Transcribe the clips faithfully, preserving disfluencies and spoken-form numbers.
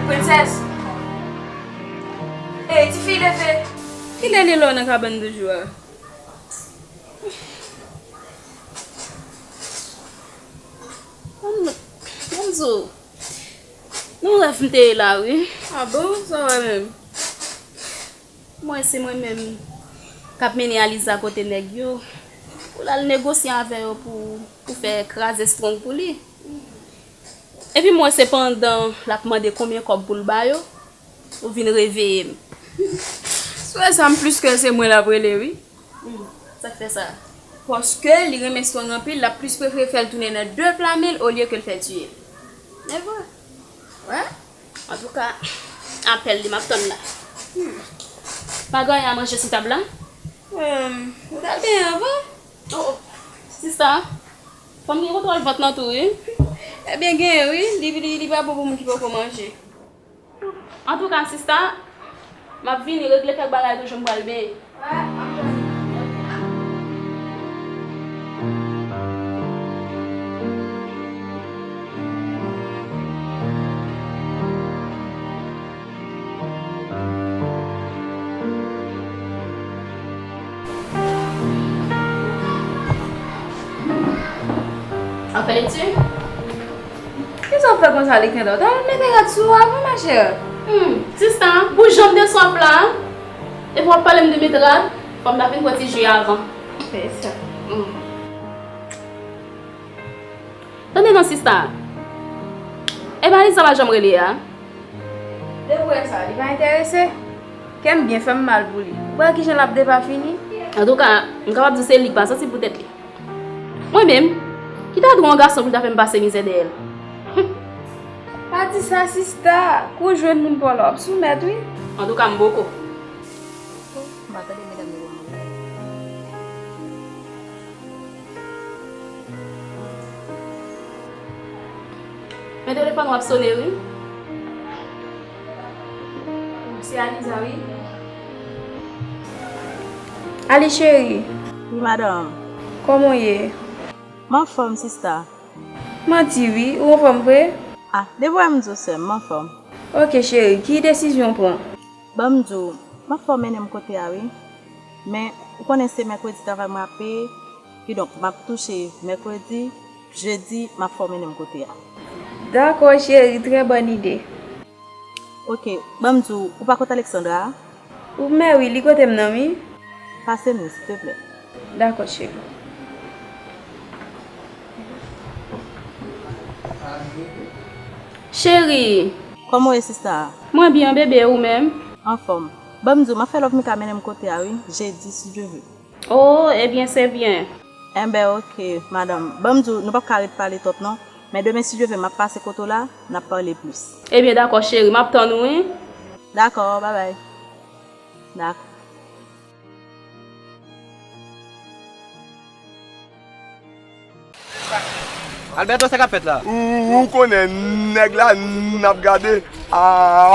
Prensès! Ey, tifi, leve! Kilè li la w nan kabann toujou a? Ban m, ban m di w, nan rèv m te ye la, wi. A bon? Sa w wè menm? Mwen, se mwen menm k ap mennen Aliza kote nèg yo pou l al negosye avè yo pou, pou fè kraze strong pou li. Epi mwen, se pandan l ap mande konbyen kòb pou l ba yo, ou vin reveye m. Sou sa, m plis ke se mwen l ap rele, wi. Hmm, sa k fè sa? Paske li renmen strong anpil, l ap plis prefere fè l tounen nan de pla men l olye ke l fè tiye l. Nèvo. Wè? Antouka, apèl li m ap tann la. Hmm. Pa gen anyen a manje sou tab la? Em, ou t al benyen avan? Oh, oh. Sista, fò m gen kontwòl vant lan tou, wi. Ebyen, genyen, wi. Li, li, li pa bon pou moun ki poko manje. Antouka, sista, m ap vini regle kèk bagay toujou, m pral benyen. Anfen, ti. Kisa w fè konsa, Likenda? W ta mete rad sou ou avan, machè. Hmm, sista, pou jan m te swaf la, epi w ap pale m de met rad, fò m ta fin pran ti ji avan. Fè sa. Hmm. Tande non, sista. E pa Liza pa janm rele a? Depi w wè sa, li pa enterese. Kè m byen fè m mal pou li. Ou wè kijan l ap depafini? Antouka, m kapab di w se li k pa santi pou tèt li. Mwen menm, ki ta dwe yon gason pou l ta fè m pase mizè dèyè l? Pa di sa, sista. Kou w jwenn moun pa w la, w ap soumèt, wi. Antouka, m poko. M pa tande medam yo konn mwen. Men telefòn w ap sone, wi. Se Aliza, wi. Ali, cheri. Wi, madanm. Kòman w ye? M anfòm, sista. Manti, wi. Ou anfòm vre? Ah, depi w wè m di w, sè m, m anfòm. Ok, cheri. Ki desizyon w pran? Ban m di w, m ap fè w mennen m kote a, wi. Men, ou konnen se mèkredi travay mwen ap peye, kidonk, m ap touche mèkredi, jedi, m ap fè w mennen m kote a. Dakò, cheri, trè bòn ide. Ok, ban m di w, ou pa kote Alexandra a? Ou mè wi, li kote m nan, wi. Pase m li, silteplè. Dakò, cheri. Cheri. Kòman w ye, sista? Mwen byen, bebe, ou menm? Anfòm. Ban m di w, m ap fè lòv Mika mennen m kote a, wi, jedi, si Dye vle. Oh, ebyen, se byen. Enben, ok, madanm. Ban m di w, nou p ap ka ret pale twòp, non. Men demen, si Dye vle, m ap pase kote w la, n ap pale plis. Ebyen, dakò, cheri, m ap tann ou, wi. Dakò, babay. Dakò. Alberto, sa k ap fèt la? Ou, ou konnen, nèg la, n ap gade. A,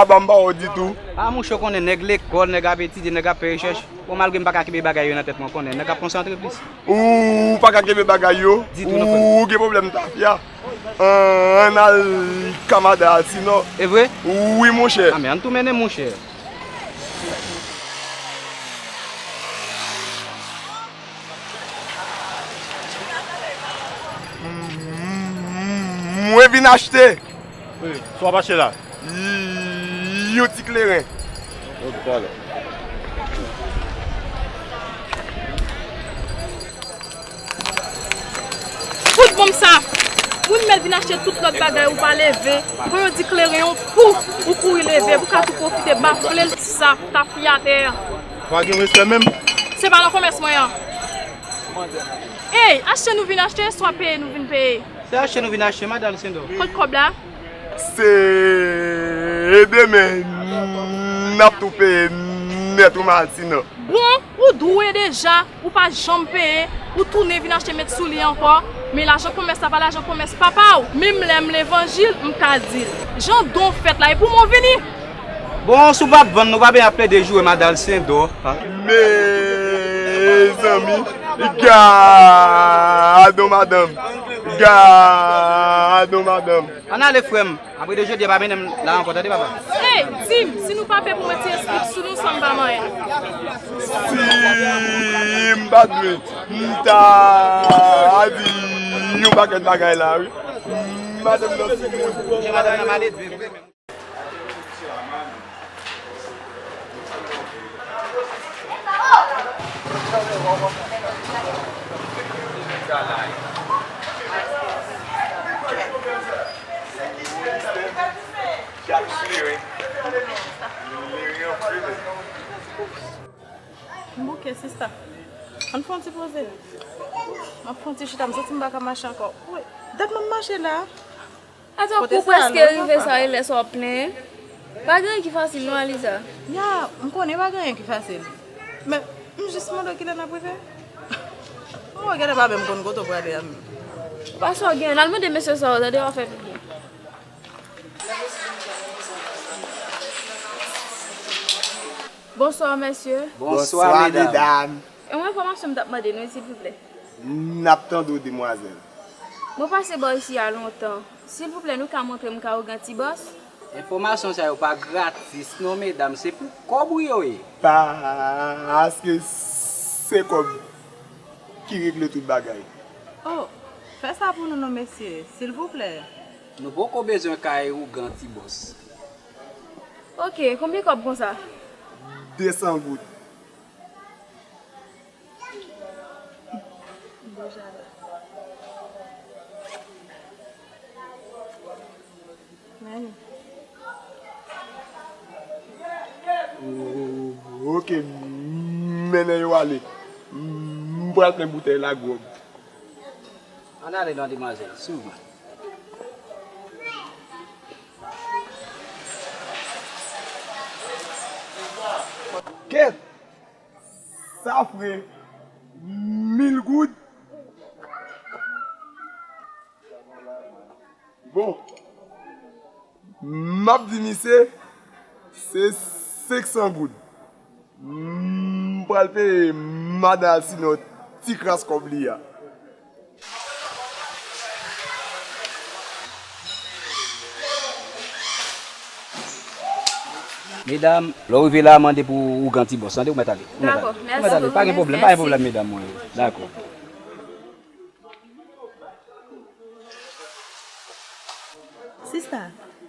a, pa m pa wè w ditou. A, monchè, w konnen, nèg lekòl, nèg ap etidye, nèg ap fè rechèch. Bon, malgre m pa ka kenbe bagay yo nan tèt mwen, w konnen, nèg ap konsantre plis. Ou pa ka kenbe bagay yo? Ditou, non, frè m. Ou gen pwoblèm tafya. An, ann al kamada Alsinò. E vre? Wi, monchè. A, men ann tou mennen, monchè. Mwen vin achte. Wi, sa w ap achte la? Yon ti kleren. Ok, talè. Fout bon m sa! Ou menm vin achte tout lòt bagay, ou pa leve. Kon yo di kleren yon pou, ou kouri leve, pou ka tou pwofite bafle l sa, tafya atè a. Pa gen respè menm. Se pa nan komès mwen an. Ey, achte nou vin achte, swa peye nou vin peye. Se achte nou vin achte, madanm Sindo. Kot kòb la? Se demen. N ap tou peye nèt wi Martina. Bon, ou dwe deja, ou pa janm peye, ou tounen vin achte met sou li ankò. Men lajan konmès la pa lajan konmès papa w. Menm lè m levanjil, m ka di l. Jan don fèt la, e pou mwen w vini. Bon, si w p ap vann, nou pa bezwen ap plede joure madan Alcindor. Mezanmi, gadon madanm, gadon madanm. Ann ale, frè m. Apre de jodi a, pa mennen m la ankò, tande, papa. Ey, di m, si nou pa peye pou mwen ti esplik sou nou, san m pa manyen. Si m pa t dwe, m ta di yon pakèt bagay la, wi. Madanm nan sou moun. Madanm nan malelve, vre menm. M bouke, sista. Ann fè yon ti poze. M ap fè yon ti chita, m santi m pa ka mache ankò. Wi, dat m ap mache la. Atò, kou prèske rive, sa e lè sa w ap plenyen. Pa gen anyen ki fasil non, Aliza. Ya, m konnen pa gen anyen ki fasil. Men, m jis mande w kilè n ap rive. M wè w genlè pa menm konn kote w prale a menm. Pa sa w gen, n al mande mesye sa yo, tande, w ap fè pi byen. Bonswa, mesye. Bonswa, medam. E yon enfòmasyon m t ap mande nou, silvouplè. N ap tande w, demwazèl. Mwen pase bò isi a lontan. Silvouplè, nou ka montre m ka ougan Ti Bòs? Enfòmasyon sa yo pa gratis non, medam, se pou kòb ou yo ye. Paske se kòb ki regle tout bagay. Oh, fè sa pou nou non, mesye, silvouplè. Nou poko bezwen kay ougan Ti Bòs. Ok, konbyen kòb konsa? De san goud. Oke, mennen yo ale. M pral plen boutèy la gwòg. Ann ale non, demwazèl, swiv mwen. Kèt! Sa fre! Mil goud! Bon, m ap di misye, se senk san goud. M pral peye madan Alcindor ti kras kòb li a. Medam, lè w rive la, mande pou ougan Ti Bòs, tande, ou mèt ale. Ou mèt ale. Dakò, mèsi bokou. Ou mèt ale, pa gen pwoblèm, pa gen pwoblèm, medam, mwen. Dakò. Sista,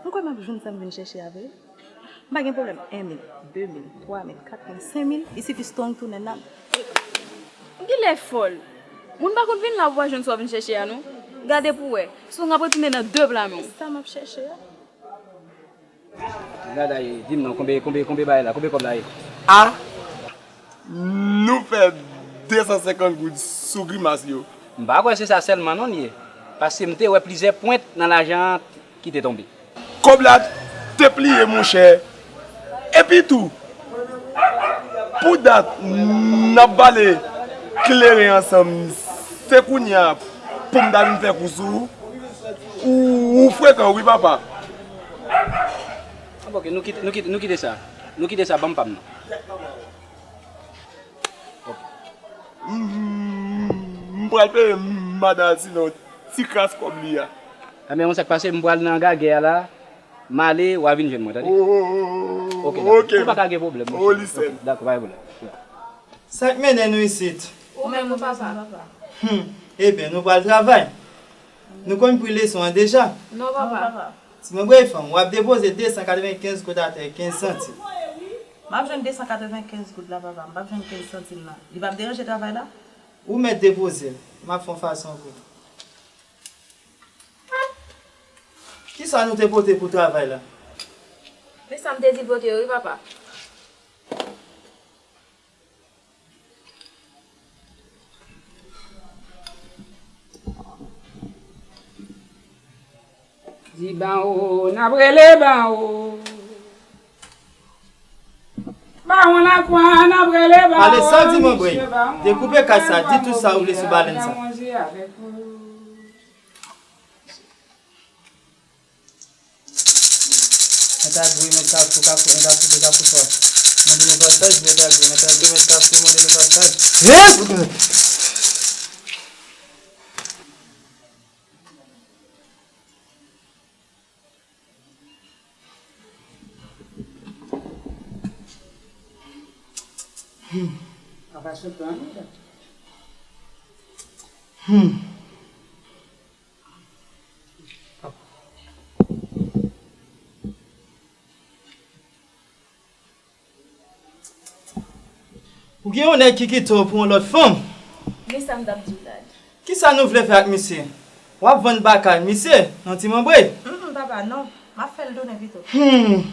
m kwè m ap jwenn sa m vin chèche a vre. M pa gen pwoblèm, en mil, de mil, twa mil, kat mil, senk mil, il suffit strong to nenad. Kilè fòl? Moun pa konn vin la pou pa jwenn sa w vin chèche a non. Gade pou wè, strong ap retounen nan de pla men w. Sa m ap chèche a. Gade, di m non, konbe, konbe, konbe bagay la, konbe kòb la ye? A, nou fè de san senkant goud sou grimas yo. M pa kwè se sa sèlman non l ye, paske m te wè plizyè pwent nan lajan an ki te tonbe. Kòb la te pliye, monchè. Epi tou, pou dat n ap vale kleren ansanm, se kounye a pou m ta vin fè kou sou ou. Ou, ou frekan wi, papa. Bon, ok, nou kite, nou kite, nou kite sa. Nou kite sa, ban m pa m nan. M, m pral peye madan Alcindor ti kras kòb li a. Ebyen, yon sa k pase, m pral nan gagè a la, m ale, w a vin jwenn mwen, tande? Ok, dakò. Ou pa ka gen pwoblèm, monchè. Ok, dakò, pa gen pwoblèm. Sa k mennen nou isit? Ou menm, papa. Hmm, ebyen, nou pral travay. Nou konn pri leson an deja. Non, papa. Ti manbrey fanm, w ap depoze de san katrevenkenz goud atè e kenz santim. M ap jwenn de san katrevenkenz goud la, papa. M p ap jwenn kenz santim nan. Li p ap deranje travay la? Ou mèt depoze l. M ap fè yon fason pou ou. Kisa nou te pote pou travay la? Men sa m te di l pote yo, wi, papa. Di Banwo, n ap rele Banwo. Pale san di mwen, Brey. Dekoupe kay sa, di tout sa ou vle sou balèn sa. Mèt Agri, mèt Kafou, Kafou, mèt Kafou, mèt Kafou fò. Mande nou pasaj, mèt Agri, mèt Agri, mèt Kafou, mande nou pasaj. Yep! Hmm. Papa sot pran nou la. Hmm. Ou gen yon nèg ki kite w pou yon lòt fanm. Men sa m t ap di w la. Kisa nou vle fè ak misye? W ap vann bagay misye nan ti manbre? Mm, mm, papa, non. M ap fè l tounen pito. Hmm.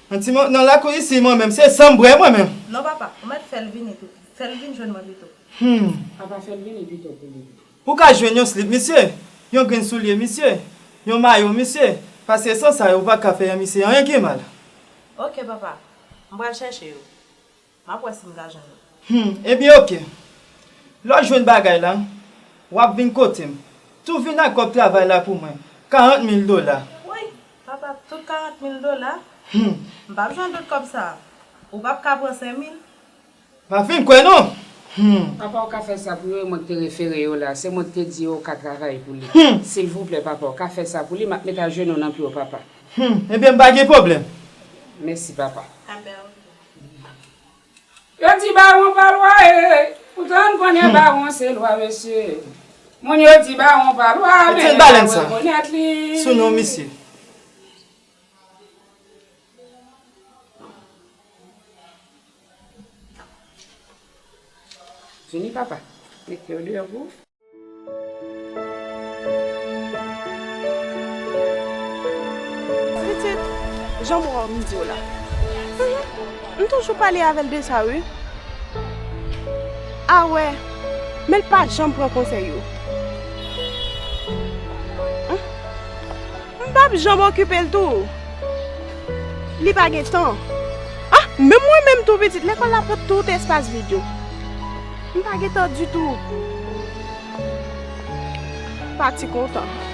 Nan ti man-, nan lakou isi, mwen menm, se san m bwè, mwen menm. Non, papa, ou mèt fè l vini tou. Fè l vin jwenn mwen pito. Hmm. Papa, fè l vini pito pou li. Ou ka jwenn yon slip misye, yon grenn soulye misye, yon mayo misye, paske san sa yo, ou pa ka fè yon misye anyen ki mal. Oke, papa. M pral chèche yo. M ap wè si m ka jwenn yo. Hmm, ebyen, oke. Lè w jwenn bagay la, w ap vin kote m. Tou vin ak kòb travay la pou mwen, karant mil dola. Woy, papa, tout karant mil dola? Hmm. M p ap jwenn tout kòb sa a. Ou p ap ka pran senk mil? Pa fin kwè non. Hmm. Papa, ou ka fè sa pou yo, e mwen k te refere yo la. Se mwen k te di yo ou ka travay pou li. Hmm. Silvouplè, papa, ou ka fè sa pou li, m ap met ajenou nan pye w, papa. Hmm. Ebyen, m pa gen pwoblèm. Mèsi, papa. Amèn. Yo di bawon pa lwa, e, poutan n konnen bawon se lwa, mesye. Moun yo di bawon pa lwa, men lè n ap rekonèt li. Sou non misye. Vini, papa. Mete yo deyò pou ou. Pitit, jan m wè w, m di w la. Mhm. M toujou pale avè l de sa, wi. A wè, men l pa janm pran konsèy yo. M p ap janm okipe l tou. Li pa gen tan. Ah, menm mwen menm tou pitit, lekòl la pran tout espas vid yo. M pa gen tan ditou. Pati kontan.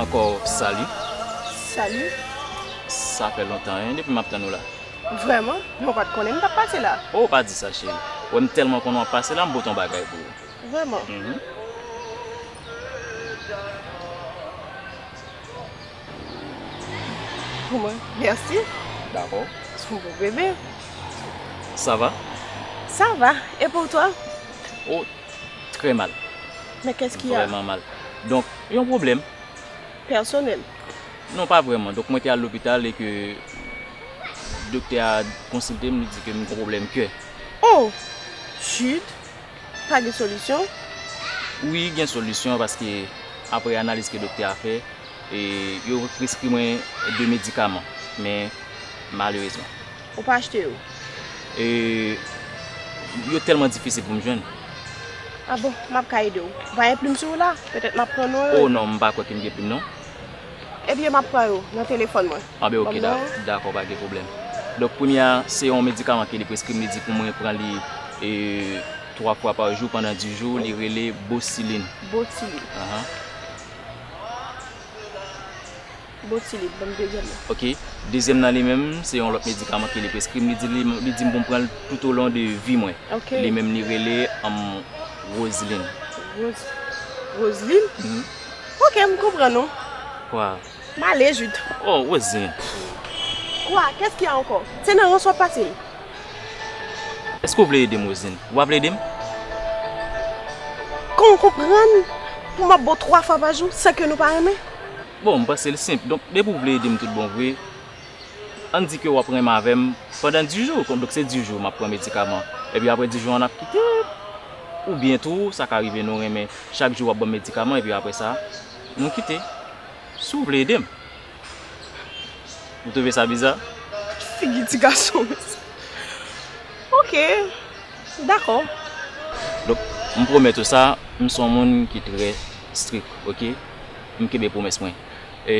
Ankò, sali. Sali. Sa fè lontan, en, depi m ap tann ou la. Vrèman? Men w pa t konnen m t ap pase la. O, pa di sa, cheri. Ou wè m tèlman konnen w ap pase la, m pote yon bagay pou ou. Vrèman? Mhm. Pou mwen? Mèsi. Dakò. Se yon bon bebe. Sa va? Sa va. E pou twa? O, trè mal. Men qu'est-ce qu'il y a? Vrèman mal. Donk, yon pwoblèm. Pèsonèl? Non, pa vrèman. Donk, mwen te al lopital e ke doktè a konsilte m, li di ke m gen pwoblèm kè. Oh! Chut! Pa gen solisyon? Wi, gen solisyon, paske apre analiz ke doktè a fè, e yo preskri mwen de medikaman. Men, malerezman. Ou pa achte yo? E, yo tèlman difisil pou m jwenn. A bon, m ap ka ede w. Ou pa gen plim sou ou la? Petèt m ap pran non yo. O non, m pa kwè ke m gen plim non. Ebyen, m ap pran yo nan telefòn mwen. A ben, oke, dakò, pa gen pwoblèm. Donk, premye a, se yon medikaman ke li preskri m, li di pou mwen pran li, e, twa fwa pa jou pandan dis jou, li rele Bosilin. Bosilin. Ahan. Botilib, ban m dezyèm nan. Oke. Dezyèm nan li menm, se yon lòt medikaman ke li preskri m. Li di, li, li di m pou m pran l toutolon de vi mwen. Oke. Li menm, li rele, um, Roseline. Rose-, Roseline? Mhm. Oke, m konprann ou. Kwa? M ale, Jude. Oh, Roseline. Kwa? Qu'est-ce qu'il y a encore? Se nan rans w ap pase m. Èske w vle ede m, Roseline? Ou pa vle ede m? Kan w konprann? Pou m ap ba w twa fwa pa jou, san ke nou pa renmen? Bon, m panse l senp. Donk, depi w vle ede m tout bon vre, ann di ke w ap renmen avè m pandan dis jou. Donk, se dis jou m ap pran medikaman. Epi apre dis jou an, n ap kite. Oubyen tou, sa ka rive nou renmen, chak jou w ap ban m medikaman, epi apre sa, nou kite. Si w vle ede m. Ou twouve sa biza? Figi ti gason. Ok, dakò. Donk, m pwomèt ou sa, m se yon moun ki trè strik, ok? M kenbe pwomès mwen. E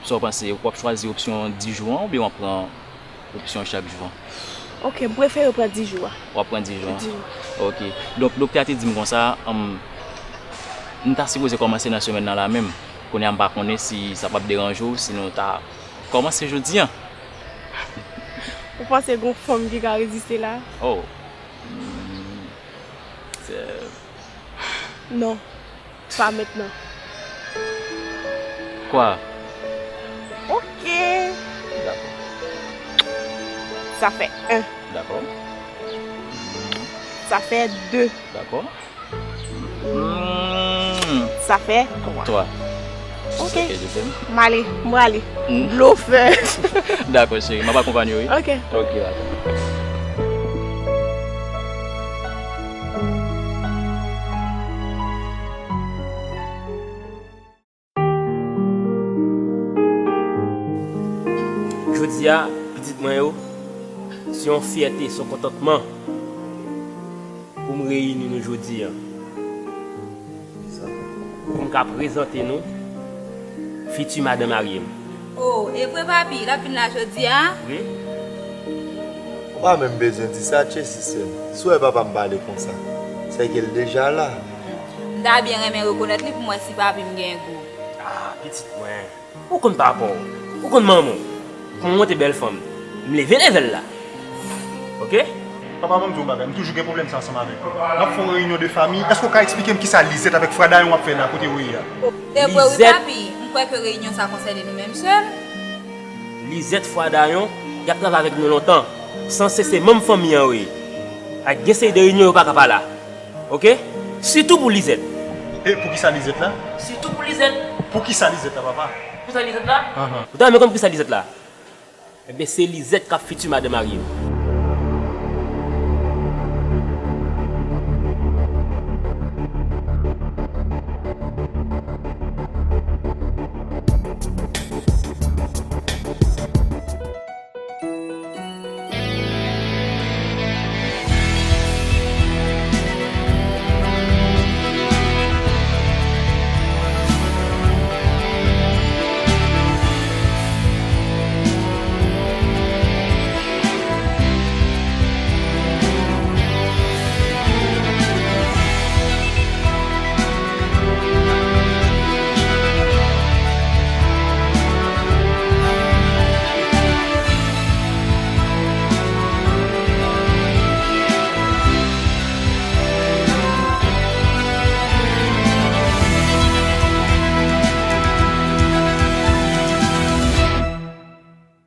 sa w panse, w ap chwazi opsyon dis jou an oubyen w ap pran opsyon chak jou an? Ok, m prefere pran dis jou a. W ap pran dis jou an? Dis jou. Ok. Donk, doktè a te di m konsa, m ta sipoze kòmanse nan semèn nan la menm. Kounye a m pa konnen si sa p ap deranje w, si nou ta kòmanse jodi an. Ou panse gen yon fanm ki ka reziste la? Oh. Hmm. Se- Non. Pas maintenant. Quoi? Ok. Dakò. Ça fait un. Dakò. Ça fait deux. Dakò. Hmm. Ça fait trois. Twa. Ok. Ok, je t'aime. M ale, m prale. Hmm. Blofè. Dakò, cheri, m ap akonpanye w, wi. Ok. Ok, dakò. Jodi a, pitit mwen yo, se yon fyète, se yon kontantman pou m reyini nou jodi a. Pou m ka prezante nou fiti madan marye m. Oh, e vre, papi, l ap vin la jodi a? Wi. Ou pa menm bezwen di sa, Chessy, sè m. Si w wè papa m pale konsa, se ke l deja la. M ta byen renmen rekonèt li pou m wè si papi m gen gou. Ah, pitit mwen. Ou konn papa w. Ou konn manman w. Kòman w te bèl fanm. M leve lèvèl la. Ok? Papa, ban m di w yon bagay. M toujou gen pwoblèm sa ansanm avèk ou. N ap fè yon reyinyon de fanmi. Èske w ka eksplike m kisa Lizèt avèk Fra Dayon ap fè la kote yo ye a? Se vre wi, Lizèt. Papi. M kwè ke reyinyon sa konsène nou menm sèl. Lizèt, Fra Dayon, y ap travay avèk nou lontan. Sanse se manm fanmi an yo ye. Ak gen seri de reyinyon yo pa ka pa la. Ok? Sitou pou Lizèt. E poukisa Lizèt la? Sitou pou Lizèt. Poukisa Lizèt la, papa? Poukisa Lizèt la? Ahan. Ou ta renmen konn poukisa Lizèt la? Ebyen, se Lizèt k ap fiti madan marye m.